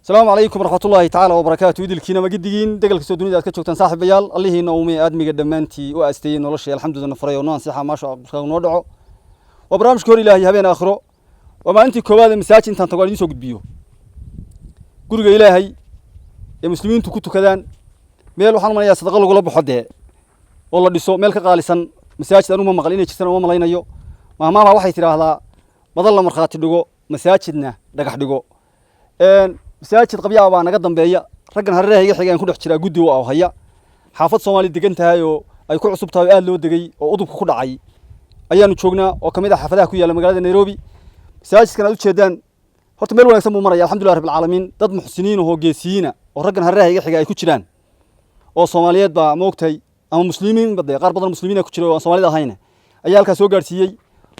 Asalaamu calaykum waraxmatullaahi tacaala wabarakaatu. Idilkiina magidigiin degal kastoo dunida aad ka joogtaan, saaxiibayaal, allihiina uumay aadmiga dhammaantii u aasteeyey nolosha, alxamdulillah, faray oo noo ansixa maasha qurkaan noo dhaco. Waa barnaamijka hor Ilaahay habeen aakhiro. Waa maalintii koowaad ee masaajid intaan tago aan idiin soo gudbiyo, guriga Ilaahay ee muslimiintu ku tukadaan. Meel waxaan umanayaa sadaqa lagula baxo dee oo la dhiso, meel ka qaalisan masaajid anugu ma maqal inay jirtana uma malaynayo. Maahmaahbaa waxay tidhaahdaa: "Madan la markhaati dhigo, masaajidna dhagax dhigo." Masaajid qabyaa baa naga dambeeya. Raggan hareeraha iga xiga aan ku dhex jiraa guddi u haya. Xaafad Soomaali degan tahay oo ay ku cusub tahay oo aad loo degay oo udubka ku dhacay ayaanu joognaa, oo kamid ah xaafadaha ku yaalla magaalada Nairobi. Masaajidkan aad ujeedaan horta meel wanaagsan buu maraya, alxamdulilah rabbil caalamiin. Dad muxsiniin oo geesiyiina oo raggan hareeraha iga xiga ay ku jiraan oo Soomaaliyeed baa maogtahay, ama muslimiin bade, qaar badan muslimiina ku jira oo aan Soomaalida ahayn, ayaa halkaas soo gaadhsiiyey.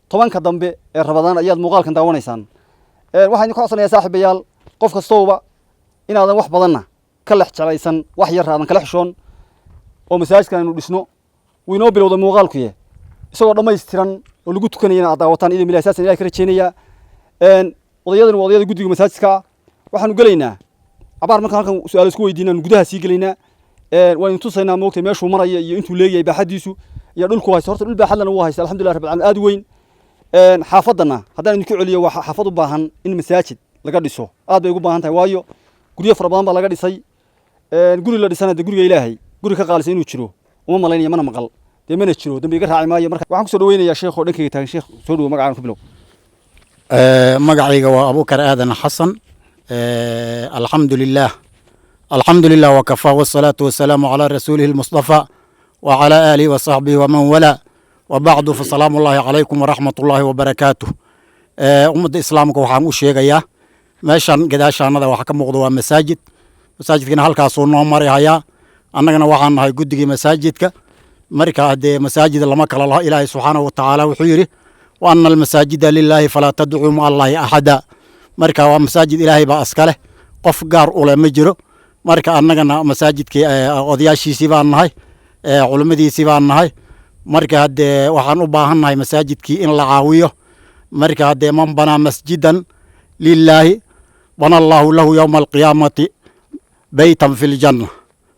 10-ka dambe ee Rabadaan ayaad muuqaalkan daawanaysaan. Waxaan idin ka codsanayaa, saaxiibayaal, qof kastowba inaadan wax badanna ka lex jeclaysan, wax yar aadan kala xishoon, oo masaajidkan aynu dhisno. Wuu inoo bilowday muuqaalkuye, isagoo dhammaystiran oo lagu tukanayana aad daawataan idin bilahi. Saasaan Ilahay ka rajeynayaa. Odayadan waa odayada guddiga masaajidka ah. Waxaanu gelaynaa cabaar markaan halkan su-aal isku weydiinaan, gudaha sii gelaynaa. Waan idin tusaynaa moogtay meeshuu maraya iyo intuu leeyahay baaxadiisu iyo dhulku haysto. Horta dhul baaxadlana wuu haysta, alxamdulilah rabbil caalamiin, aad u weyn. Xaafadana haddaan idinku celiyo, waa xaafad u baahan in masaajid laga dhiso. Aad bay ugu baahan tahay, waayo guryo fara badan baa laga dhisay. Guri la dhisana de guriga Ilaahay guri ka qaalisan inuu jiro uma malaynaya, mana maqal dee, mana jiro, dambi iga raaci maayo. Marka waxaan kusoo dhaweynayaa sheekh oo dhankayga taagan. Sheekh, soo dhawo, magacaan ku bilow. Magacayga waa Abukar Aadan Xasan. Alxamdu lilah, alxamdu lilah wakafaa, wasalaatu wasalaamu calaa rasuulihi almustafa wacalaa aalihi wasaxbihi waman walaa, wabacdu, fasalaamu ullaahi calaykum waraxmat ullaahi wabarakaatuh. Ummadda islaamka waxaan u sheegayaa, meeshan gadaashaanada waxa ka muuqda waa masaajid. Masaajidkana halkaasuu noo mari hayaa. Annagana waxaan nahay guddigii masaajidka. Marka haddee masaajid lama kala laho. Ilaahay subxaanahu watacaala wuxuu yidhi: "Wa ana almasaajida lilaahi falaa tadcuu maca allaahi axada." Marka waa masaajid Ilaahay baa iska leh, qof gaar u leh ma jiro. Marka annagana masaajidkii odayaashiisii baan nahay, culimmadiisii baan nahay. Marka haddee waxaan u baahan nahay masaajidkii in la caawiyo. Marka haddee "man banaa masjidan lilaahi bana allaahu lahu yowma alqiyaamati beytan fi ljanna."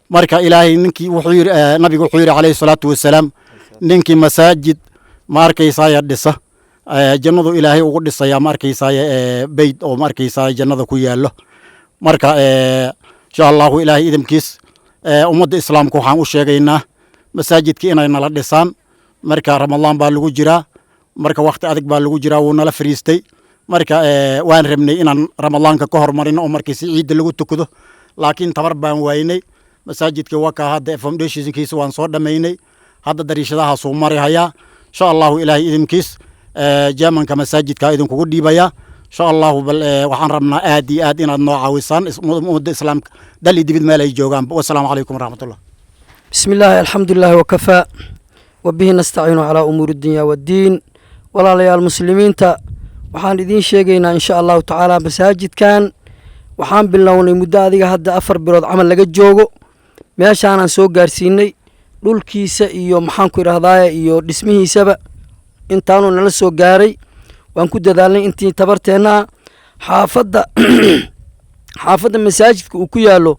Marka Ilaahay ninkii wuxuu yidhi, nabigu wuxuu yidhi calayhi salaatu wasalaam, ninkii masaajid ma arkaysaaya dhisa, jannadu Ilaahay ugu dhisaya, ma arkaysaaya, beyt oo ma arkaysaaya jannada ku yaallo. Marka insha Allahu Ilaahay idamkiis, ummadda islaamka waxaan u sheegaynaa masaajidka inay nala dhisaan. Marka Ramadaan baa lagu jiraa, marka wakhti adag baa lagu jiraa, wuu nala fariistay. Marka waan rabnay inaan Ramadaanka ka hormarino oo markiisi ciidda lagu tukado, laakiin tabar baan waynay. Masaajidka waa kaa hadda foundationkiisa waan soo dhammaynay, hadda dariishadahaasuu mari hayaa. Insha Allahu Ilaahay idinkiis, chairmanka masaajidka idinkugu dhiibayaa insha Allahu. Bal waxaan rabnaa aad iyo aad inaad noo caawisaan, ummadda islaamka dal iyo dibid meel ay joogaan. Wasalaamu calaykum waraxmatullah. بسم الله، الحمد لله وكفى، وبه نستعين على أمور الدنيا والدين. Walaalayaal muslimiinta, waxaan idiin sheegaynaa insha Allahu tacaala masaajidkan waxaan bilownay muddo adiga hadda 4 bilood camal laga joogo. Meeshaanaan soo gaarsiinay dhulkiisa iyo maxaanku idhahdaaye iyo dhismihiisaba. Intaanuu nala soo gaaray waan ku dadaalnay intii tabarteenna ah. Xaafadda masaajidka uu ku yaallo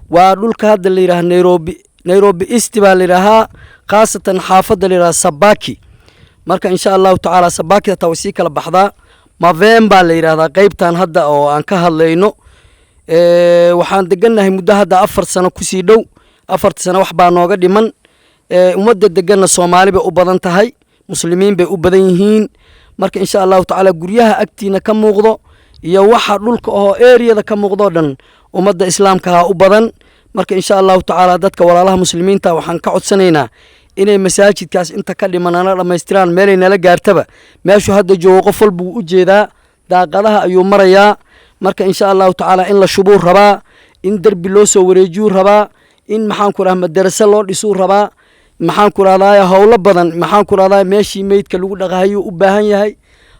waa dhulka hadda la yidhaha Nairobi, Nairobi East baa la yidhaahaa, khaasatan xaafadda la yidhaha Sabaki. Marka insha Allahu tacaala Sabaki hataa way sii kala baxdaa, Mavem baa la yidhahdaa qeybtan hadda oo aan ka hadlayno. Waxaan degannahay muddo hadda 4 sano kusii dhow, 4-ta sano wax baa nooga dhiman. Ummadda deganna Soomaali bay u badan tahay, muslimiin bay u badan yihiin. Marka insha Allahu tacaala guryaha agtiina ka muuqdo iyo waxa dhulka oo eriyada ka muuqdoo dhan ummadda islaamkaha u badan. Marka insha Allahu tacaala dadka walaalaha muslimiinta waxaan ka codsanaynaa inay masaajidkaas inta ka dhiman nala dhammaystiraan, meelay nala gaartaba. Meeshuu hadda joogo qof walba wuu u jeedaa, daaqadaha ayuu marayaa. Marka insha Allahu tacaala in la shubuu rabaa, in derbi loo soo wareejiyuu rabaa, in maxaanku dhaha madarase loo dhisuu rabaa, maxaan ku rahdaa, howlo badan, maxaan ku rahdaa, meeshii meydka lagu dhaqahayuu u baahan yahay,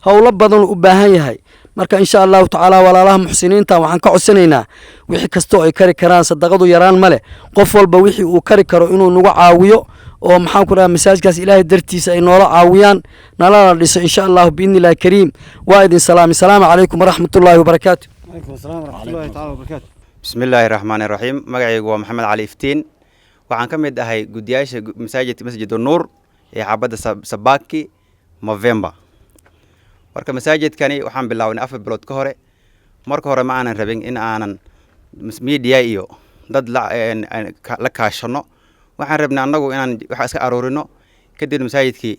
howlo badanuu u baahan yahay. Marka insha Allahu tacaala walaalaha muxsiniinta waxaan ka codsanaynaa wixii kastoo ay kari karaan. Sadaqadu yaraan ma leh. Qof walba wixii uu kari karo inuu nagu caawiyo oo maxaan ku dhaha masaajidkaas Ilaahay dartiisa ay noola caawiyaan, nalana dhiso insha Allahu biidni Illahi kariim. Waa idin salaami. Salaamu calaykum waraxmatullaahi wabarakaatu. Calaykum asalaam waraxmatullaahi tacaala wabarakaatu. Bismi illaahi raxmaani raxiim. Magacaygu waa Maxamed Cali Iftiin. Waxaan ka mid ahay guddiyaasha masaajidka Masjid Nuur ee xaabadda Sabaki Movember. Marka masaajidkani waxaan bilownay 4 bilood ka hore. Marka hore ma aanan rabin in aanan media iyo dad la kaashano. Waxaan rabnay annagu inaan waxa iska aruurino, kadib masaajidkii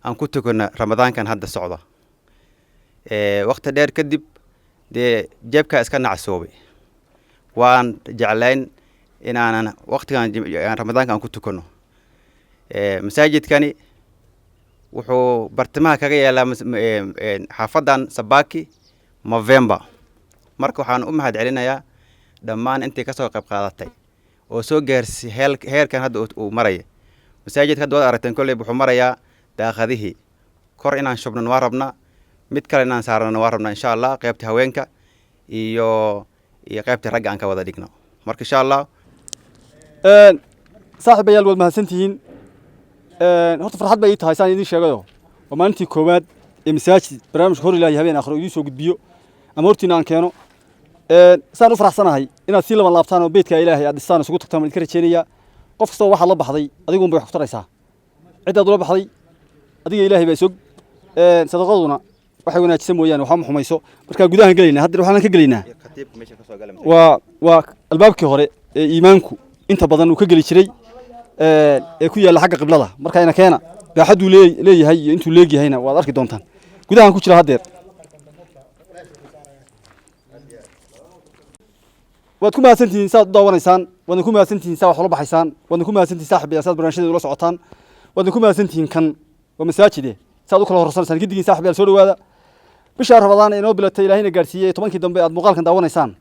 aan ku tukano Ramadaankan hadda socda. Waqti dheer kadib dee jeebkaa iska nacsoobay. Waan jeclayn in aanan waqtigan Ramadaanka aan ku tukano. Masaajidkani wuxuu bartimaha kaga yaalaa xaafadan Sabaki Movember. Marka waxaan u mahad celinayaa dhammaan intii kasoo qayb qaadatay oo soo gaarsi heerkan hadda uu maraya masaajidka. Hadda waad aragteen kolley, wuxuu marayaa daaqadihii kor inaan shubnan waa rabnaa, mid kale inaan saarana waa rabnaa, insha Allah, qaybta haweenka iyo qaybta ragga aan ka wada dhigno marka, insha Allah. Saaxiibayaal, waad mahadsantihiin. Horta farxad bay ii tahay, saan idiin sheegayo, waa maalintii koowaad ee masaajid barnaamijka Hor Ilaahi Habeen Aakhiro idiin soo gudbiyo ama hortiina aan keeno. Saan u faraxsanahay inaad sii laban laabtaan oo beydka Ilaahay aad dhistaan, isugu tagtaan baan idinka rajeynayaa. Qof kastoo waxaad la baxday adiguun bay wax ku taraysaa. Ciddaad ula baxday adiga Ilaahay baa isog. Sadaqaduna waxay wanaajisa mooyaane waxba ma xumayso. Marka gudahan gelaynaa, hadda waxaan ka gelaynaa waa albaabkii hore ee iimaanku inta badan uu ka geli jiray ee ku yaalla xagga qiblada. Marka ina keena, baaxadduu leeyahay iyo intuu leegyahayna waad arki doontaan. Gudahan ku jira haddeer. Waad ku mahadsantihiin saad u daawanaysaan, waadna ku mahadsantihiin saa wax ula baxaysaan, waadna ku mahadsantihiin saaxibayaal saad barnaamijyada ula socotaan, waadna ku mahadsantihiin kan waa masaajide saad u kala horsanaysaan giddigiin. Saaxibayaal, soo dhawaada. Bisha Ramadaan ee inoo bilatay, Ilaahayna gaarsiiyey 10-kii dambe aad muuqaalkan daawanaysaan,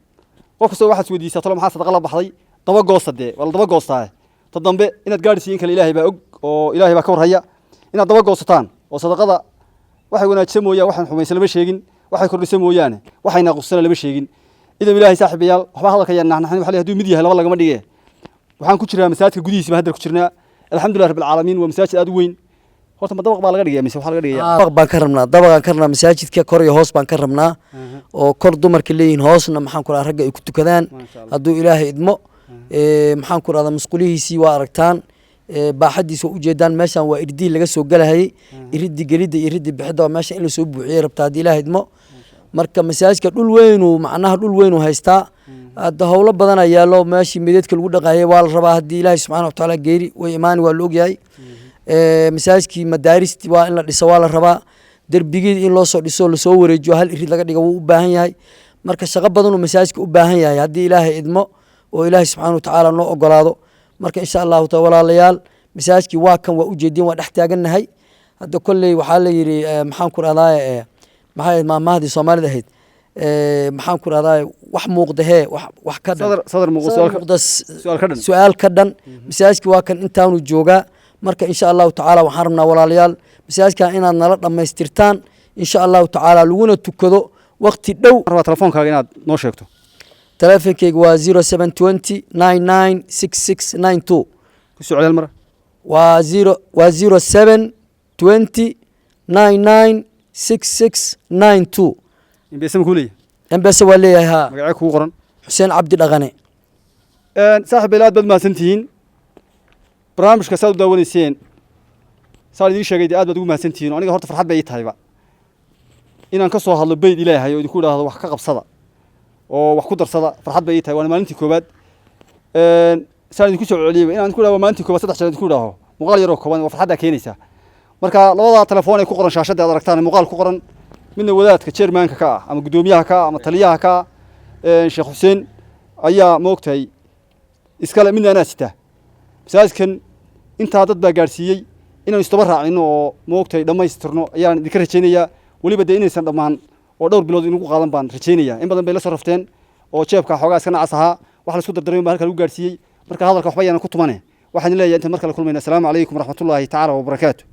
qof kastoo waxaad isweydiisaa: talo maxaa sadaqa la baxday? Daba goosta dee, waa la daba goostaa. Ta dambe inaad gaadhsiiyin kale Ilaahay baa og oo Ilaahay baa ka warhaya. Inaad daba goosataan oo sadaqada waxay wanaajisa mooyaan waxaan xumaysa lama sheegin, waxay kordhisa mooyaane waxay naaqusana lama sheegin. Idan Ilaahay, saaxiibayaal, waxba hadalka yaan naxnaxin. Waxa la hadduu mid yahay laba lagama dhige. Waxaan ku jiraa masaajidka gudihiisa baan hadda ku jirnaa. Alxamdulilah rabbil caalamiin. Waa masaajid aad u weyn. Horta ma dabaq baa laga dhigaya mise waxaa laga dhigaya? Dabaq baan ka rabnaa, dabaqaan ka rabnaa masaajidka. Kor iyo hoos baan ka rabnaa, oo kor dumarka leeyihiin, hoosna maxaan ku rahdaa ragga ay ku tukadaan. Maasha Allah. Hadduu Ilaahay idmo, maxaan ku rahdaa, musqulihiisii waa aragtaan, baaxadiisa waa ujeedaan. Meeshan waa irdii laga soo galahayay, iridii gelidda iyo iridii bixidda. Waa meesha in lasoo buuxiyey rabtaa haddii Ilaahay idmo. Marka masaajidka dhul weynuu, macnaha dhul weynuu haystaa. Hadda howlo badan ayaa yaallo. Meeshii medeedka lagu dhaqaayay waa la rabaa haddii Ilaahay subxaana watacaala geeri way imaani, waa la ogyahay. Masaajidkii madaaristi waa in la dhiso, waa la rabaa. Derbigii in loo soo dhiso, lasoo wareejiyo, hal irid laga dhiga wuu u baahan yahay. Marka shaqo badanuu masaajidka u baahan yahay haddii Ilaahay idmo oo Ilaahay subxaana watacaala noo ogolaado. Marka insha Allahu taala, walaalayaal, masaajidkii waa kan, waa ujeedin, waa dhex taagannahay hadda. Kolley waxaa la yidhi, maxaan ku rahdaa, maxay ahayd maahmaahdii Soomaalida ahayd? Maxaan ku rahdaa, wax muuqda hee wax ka dhan. Sadar muuqda sadar su'aal muuqda su'aal ka dhan. Su-aal ka dhan. Masaajidki waa kan, intaanu joogaa. Marka insha Allahu tacaala waxaan rabnaa, walaalayaal, masaajidkan inaad nala dhammaystirtaan insha Allahu tacaala, laguna tukado waqti dhow. Waxaan rabaa telefoonkaaga inaad noo sheegto. Teleefonkeyga waa 0720996692. Ku soo celi hal mar. Waa 0720996692. M-Pesa ma kuu leeyahay? M-Pesa waa leeyahay, haa. Magacee kugu qoran? Xuseen Cabdi Dhaqane. Saaxiibayaal, aad baad mahadsantihiin. Barnaamijka saad u daawanayseen, saan idiin sheegay dee, aad baad ugu mahadsantihiin. Oo aniga horta farxad bay ii tahayba inaan ka soo hadlo beyd Ilaahay oo idinku idhaahdo wax ka qabsada oo wax ku darsada. Farxad bay ii tahay, waana maalintii koowaad. Saan idinku soo celiyeyba inaan idinku idhahdo waa maalintii koowaad, saddex jeer idinku idhaaho muuqaal yaroo kooban, waa farxaddaa keenaysaa. Marka labada telefoon ee ku qoran shaashadda aad aragtaan ee muuqaal ku qoran, midna wadaadka chairmanka ka ah ama guddoomiyaha ka ah ama taliyaha ka ah, Sheekh Xuseen ayaa maogtahay iskale, midna anaa sitaa. Masaajidkan intaa dad baa gaadhsiiyey. Inaan isdaba raacino oo maogtahay dhammaystirno ayaan idinka rajaynayaa. Weliba dee inaysan dhammaan oo dhowr bilood inagu qaadan baan rajaynayaa. In badan bay la soo rafteen oo jeebka xoogaa iska nacas ahaa, wax la isku dardaray baa halka lagu gaadhsiiyey. Marka hadalka waxba yaanan ku tumane, waxaan leeyahay intaan mar kale kulmayna, asalaamu calaykum waraxmatullaahi tacaala wabarakaatu.